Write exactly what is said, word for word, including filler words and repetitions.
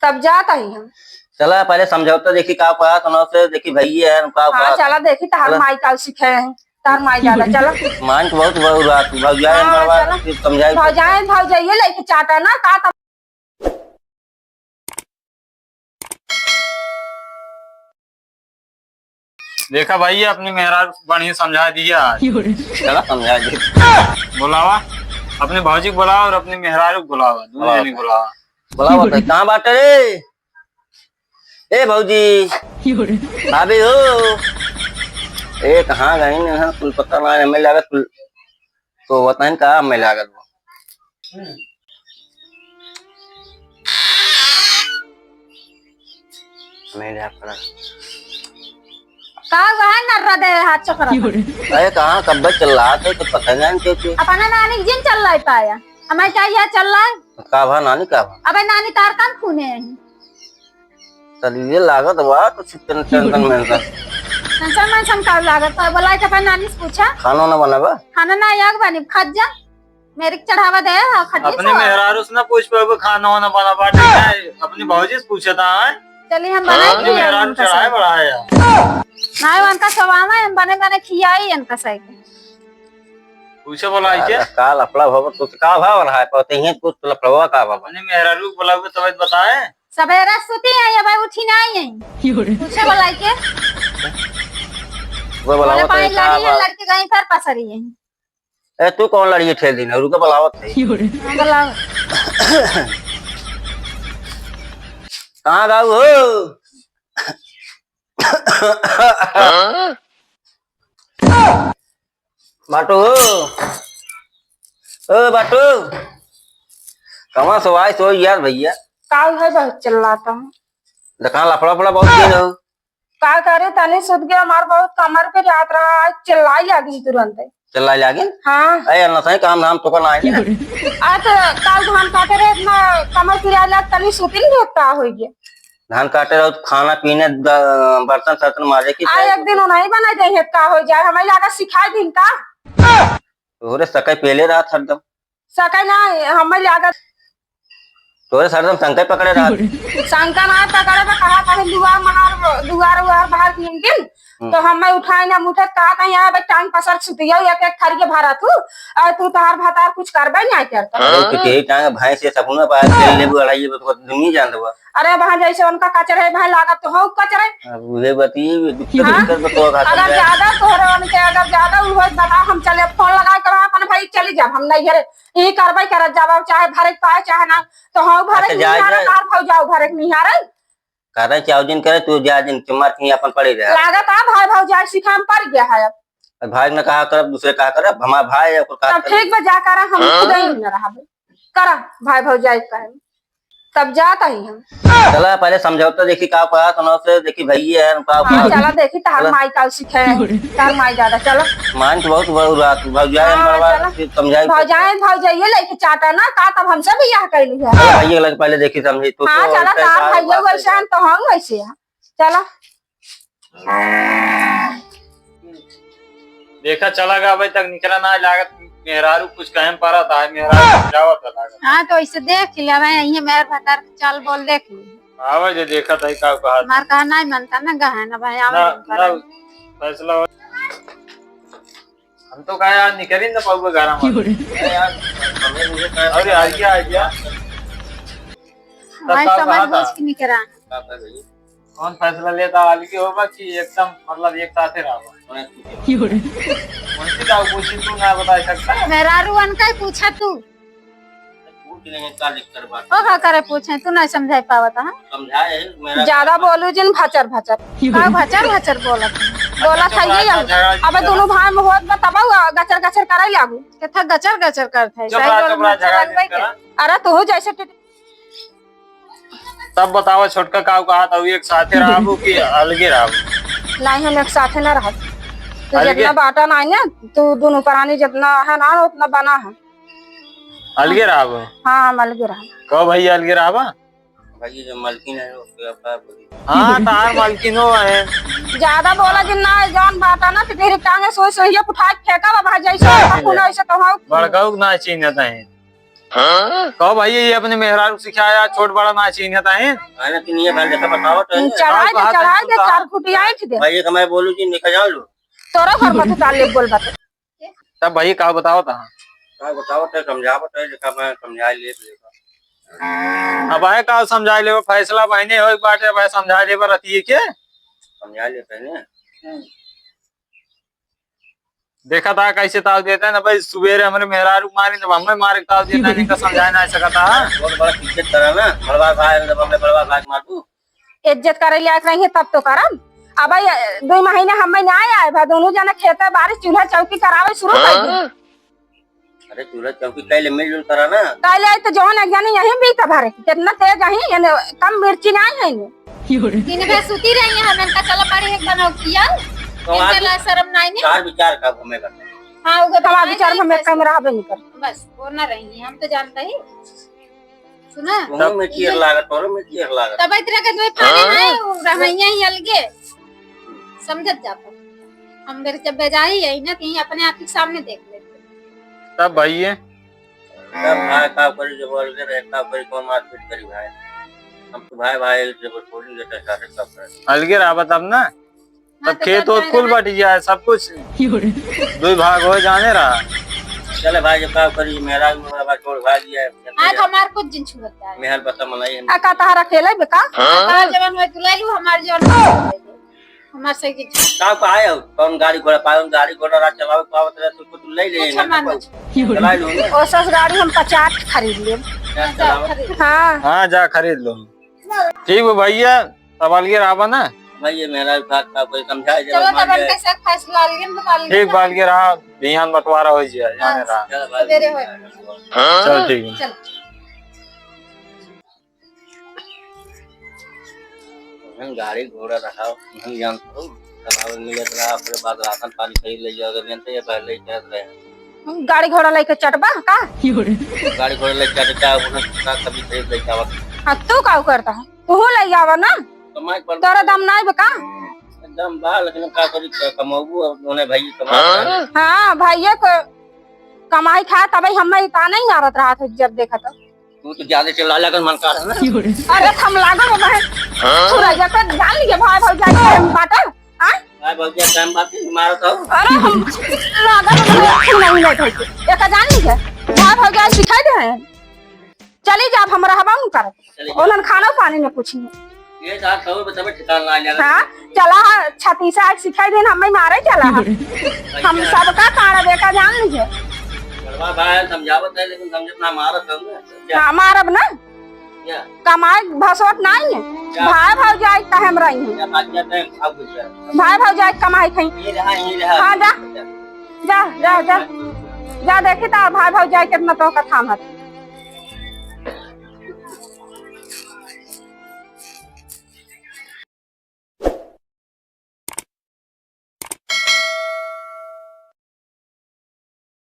तब जात ही हम। चला, पहले समझौता देखी, का कहा सुनाओ से, देखी भैया है, का हाँ, कहा चला था। देखी, तहार चला। माई का सिखे हैं, तहार माई ज्यादा, चला। मान के बहुत बहुत रात, भौजाई हाँ, हमारा चला। फिर समझाई। भौजाई, भौजाई, ये लेके चाटा ना, का तब देखा भाई, ये अपनी मेहरारू बढ़िया समझा दिया आज। चला समझा दी। बुलावा, अपने भौजी को बुलावा और अपने मेहरारू को बुलावा, दोनों बुलावा। जने को बुलावा। बुलावा भाई, कहाँ बाटे रे? ए भौजी, भाभी हो? ए, कहाँ गई ना? कुल पता ना, हमें लगा कुल तो बताइन का हमें लागल बा। हमें ले आप करा। का हुआ है, नर्रा दे हाथ चकरा? अरे कहाँ कब्बे चिल्लात है, तो पता नहीं के के। अपना नानी जिन चिल्लाए पाया, हमें चाहिए चिल्लाए। का भा नानी, का भा? अबे नानी तार कान खूने हैं। चलिए लागत बा तो चिकन टेंशन मेंशन। टेंशन मेंशन का लागत बा? बोला के अपने नानी से पूछा। खाना ना बना बा? खाना ना आग बनी, खा जा। मेरे के चढ़ावा दे, हाँ, खा जा अपने सो। मेहरारू से ना पूछ पाबो, खाना वाना बना बाटे, अपनी भौजी से पूछे था, हैं? चलिए हम बना अपनी के मेहरारू आएंगे चढ़ाए सो। बढ़ाए यार। ना, उनका सवाल है, हम बने बने खियाई इनका सही। पूछे बोला आई के? काल अपना भवन तो का भाव रहा है, पते ही कुछ लफड़वा का बाबा। अपने मेहरारू को बुलाओगे तब बताए। सबेरे सुती है, ये भाई उठी नहीं है। पूछे बोला आई के? वो बोला बोले वो तो पानी एक लड़ी है, आवाज। लड़के गई फिर पसरी है। ए, तू कौन लड़िए ठेल दी ना, रुके बुलावत है। हाँ, बुलाओ। कहाँ गाऊ हो? बाटू हो? ओ बाटू, कहाँ सो आए सो यार भैया? का है बहुत चिल्लाता हूँ? देखा लफड़ा फड़ा बहुत दिन हो। का करे, तनी सुत गया, हमार बहुत कमर पे जात रहा, आज चिल्लाई लागिन तुरंत। चिल्लाई लागिन? हाँ। अरे, ना सही काम धाम तो करना है ना। आ, तो काल धान काटे रहे, इतना कमर पिराए लाग, तनी सुतिन भी का हो गया। धान काटे रहो तो खाना पीने, द-, बर्तन सर्तन माजे की आ, एक दिन उन्हीं बना दे है, का हो जाए, हमें लागा सिखाई दिन का। तोहरे सके पहले रात हरदम। सके ना, हमें लागत। तोरे सरदम संके पकड़े रहा। संका ना पकड़े बा, कहा कहीं दुआर मनार, दुआर उआर बाहर घूम दिन। हम्म। तो हमें उठाए ना मुठे, कहा कहीं यहाँ बे टांग पसर सुतिया, एक एक खरिये भरा तू। और तू तोहार भतार कुछ करबे नहीं करता। अरे तो के टांग भैंस ये सपना बाहर खेल लेबू अढ़ाई बजे तो दुनिया जान देबा। अरे वहाँ जैसे उनका कचरे है, वहाँ लागत तो हो कचरे। अब उहे बतिये, दुख हाँ? दिक्कत बतवा खातिर अगर जाए। ज्यादा तोहरे उनके, अगर ज्यादा उहो बता, हम चले फोन लगा के वहाँ अपन भाई चली जाब, हम नहीं घरे। ई करबे करत जाबा, चाहे भरे के पाए, चाहे ना, तो हाँ भरे अच्छा, के जाए, निहारे जाए। तार भौजाऊ भरे के निहारे। करे चाहे जिन करे, तू जा जिन के मार के अपन पड़े रहे। लागत आ भाई भौजाई सिखाम पड़ गया है अब। अब भाई ने कहा करब, दूसरे कहा करब, हमार भाई है, ओकर कहा तब करब। ठीक बा, जा करा, हम हाँ? खुद ही न रहबे। करा, भाई भौजाई कहे। तब जात ही हम। चला, पहले समझौता देखी, का कहा सुनाओ से, देखी भैया है, का हाँ, कहा। चला देखी, तहार चला। माई का सिखे, तहार माई ज्यादा, चला। मान के बहुत बउरा तू, भौजाई हाँ, बड़वा, चला। फिर समझाई। भौजाई, भौजाइये लेके चाटा ना, का तब हमसे बियाह कैली है? अरे भैया लग पहले देखी समझी, तू हाँ, तो चला, ऐसे तहार भाई भैया बात वैसे है। हैं, तो हम वैसे हैं। चला। देखा, चला गया, अबे तक निकला ना लागत, मेहरारू कुछ कहे में पड़ा था, मेहरारू समझावत था लागत। हाँ, तो ऐसे देख लिया भाई, ये मेरे भतार के चाल बोल देख ली। आवे जे देखा था, का कहा था। मार कहा नहीं मनता ना, गहन भाई, आवे ना, नहीं पड़ा। ना, फैसला हो। हम तो कहा यार, निकल ही ना पाऊंगा गारा मार। अरे यार, हमें मुझे कहा अरे, आ गया, आ गया। तब भाई, का समझ कहा था? बूझ के निकला। का था भाई? कौन फैसला लेता, अलगे होबा कि एकदम, मतलब, एक साथे रहबा? क्यों रे? उनसे का पूछी, तू ना बता सकता। मेहरारुअन का ही पूछा तू। पूछ लेंगे, का दिक्कत बा? ओ का करे पूछे, तू नहीं समझाई पावत, हाँ? समझाए, मेरा ज्यादा बोलू जिन भचर भचर। क्यों का रे? भचर भचर बोलत? बोलत है ये। अच्छा, झगड़ा अबे दोनों भाई में होत बा, तब गचर गचर करे लागू। केथा गचर गचर करत है? चुप सही रहा, बोल, चुप रहा, मत झगड़ा लगबे मत के। करा। अरे तू जैसे टिट- तब बतावा छोटका, का कहा था, एक साथे रहबू कि अलगे रहबू? नहीं, हम एक साथे ना रहब। तू अलगे? जितना बाटा नहीं ना, तू दोनों प्राणी जितना है ना, उतना बना है। अलगे रहबू? हाँ, हम अलगे रहब। कहो भैया, अलगे रहबा? भैया, जो मलकिन है, उसके अपना बोली। हाँ, तार मलकिन हो है। ज्यादा बोला जिन ना, जौन बाटा ना, तो तेरी टांगे सोई सोई ये उठा के फेंका, बाबा, जैसे हाँ, खून है, वैसे तो हाँ। बड़काऊ ना चीन्हत है। कहो भाई, ये अपने मेहरारू सिखाया, छोट बड़ा ना चीन्हत है। आने की नहीं है भाई, देखा बताओ तो। चढ़ाई दे, चढ़ाई दे, चार खुटी आँख दे। भाई, एक हमारे बोलू जी, निकल जाओ लो। तोरा घर मत उतार ले, बोल बात। तब भाई का बताओ ता? का बताओ ता, समझाओ ता, जेका मैं समझा ले, लेबा। अब आए का समझा लेबा, फैसला बहिने होए के बाटे, अब आए समझा लेबा रतिये के। समझा लेते हैं। देखा था कैसे ताव देता है ना भाई, सुबेरे हमरे मेहरारू मारी, तब हमें मारे के ताव देता है, नहीं तो समझा ना सकता है। बहुत बड़ा इज्जत करा ना, बड़वा भाई, मतलब हमरे बड़वा भाई के मार दू। इज्जत करे लायक रही है तब तो करब। अब ये दो महीने हम ना आए, आए भा दोनों जना खेते बारी चूल्हा चौकी करावे शुरू कर दे। अरे चूल्हा चौकी कैले मिलजुल करा ना। कैले आई तो जौन एक जानी यहीं बीता भरे, कितना तेज अही, यानी कम मिर्ची ना है ने। दिन भर सूती रही है, हम इनका चला पड़ी है कनौतिया। तो इनका आज ला शर्म नहीं ने। चार विचार का घूमे का। हाँ, उगे हमार विचार में हमें कम रहबे नहीं कर। बस, वो ना रही है, हम तो जानते ही। सुना? तोहरो में चेर लागत, तोहरो में चेर लागत। तब इतरा के दो फाने हैं, वो रहैया ही अलगे। समझत जा पर। हम घर जब बेजाही है ना, कहीं अपने आँखी के सामने देख लेते। तब भाई ये? तब भाई का करी, जब अलगे रहे, का करी, कौन मारपीट करी भाई? हम तो भाई, भाई, जब छोड़ी देते सारे सब करे। अलगे रहा तब ना? हाँ, तब तो खेत तब ओत कुल बट गया है, सब कुछ। दुई भाग हो जाने रहा। चले भाई, जब का करी, मेरा भी मेरा भाई छोड़ भाग गया है। आज हमार कुछ दिन छुअत है। मेहर बता मनाई हम। आ, का तहार अकेले बे का? हाँ? तहार जवन होए तू ले लू, हमार जवन होए तू ले लू। हमार सही के का पाए हो? कौन गाड़ी घोड़ा पाए हो? गाड़ी घोड़ा रात चलावे पावत रहे तो कुछ ले ले कुछ ना, हमार कुछ। चला लो ना। ओ सस गाड़ी हम पचास खरीद लेब। क्या चलावे? खरीद। हाँ। हाँ, जा खरीद लो। ठीक बा भैया, तब अलगे रहा ना। भाई, ये मेरा भी बात का कोई समझाए, जब चलो, मान तब जाए। कैसे फैसला अलगे बता लीजिए। ठीक बा, अलगे रहा, बिहान बंटवारा हो जाए, जाने रहा। चलो भाई। सवेरे हो। हाँ। चल, ठीक बा। चल। हम गाड़ी घोड़ा रहा, हम जानत हो, चलावे मिलत रहा, ओकरे बाद राशन पानी खरीद ले जाओ, अगर जानते ये पहले ही कहत रहे। गाड़ी घोड़ा लेके चटबा का? गाड़ी घोड़ा लेके चटबा, उन्हें का कभी खरीद लेके आवत। हाँ, तू का करता है? तू ले आवा ना। कमाई पर तोरा दम नाई बा का? दम बा, लेकिन का करी, क-, कमाबू, अब उन्हें भाई कमा हाँ? हाँ, भाई ये को कमाई खाए, तबे हमें इतना नहीं मारत रहा था, जब देखा तो। तू तो ज्यादा चिल्ला लगन मन कर है ना। अरे, हम लागल हो बहन। हाँ? तू राजा का जान लिए भाई भौजाई के हम बाटे। हाँ? भाई भौजाई टाइम बात नहीं मारत हो। अरे, हम लागल हो बहन, तू नहीं ले भाई। एक जान लिए। भाई भौजाई सिखाई दे हैं। चली जा, अब हम रहबा न करब। चली जा। उन्हन खाना पानी न पूछी। ये जा, खबर बतावे ठिकाना आ जाएगा। हाँ, चला हा, छत्तीसा आके सिखाई देन, हमें मारे चला हा। हम सबका काड़ा बेटा जान लीजिए। बड़वा भाई समझावत है, लेकिन समझत ना, मारत हम ना। क्या? हाँ, मारब ना। क्या? कमाई भसवत नहीं है। क्या? भाई भौजाई कहे हम रही हैं। क्या बात करते हैं? भाई भौजाई कमाई खाई। ये रहा, ये रहा। हाँ, जा। जा, जा, जा। जा, देखी तो भाई भौजाई कितना तो का थामत।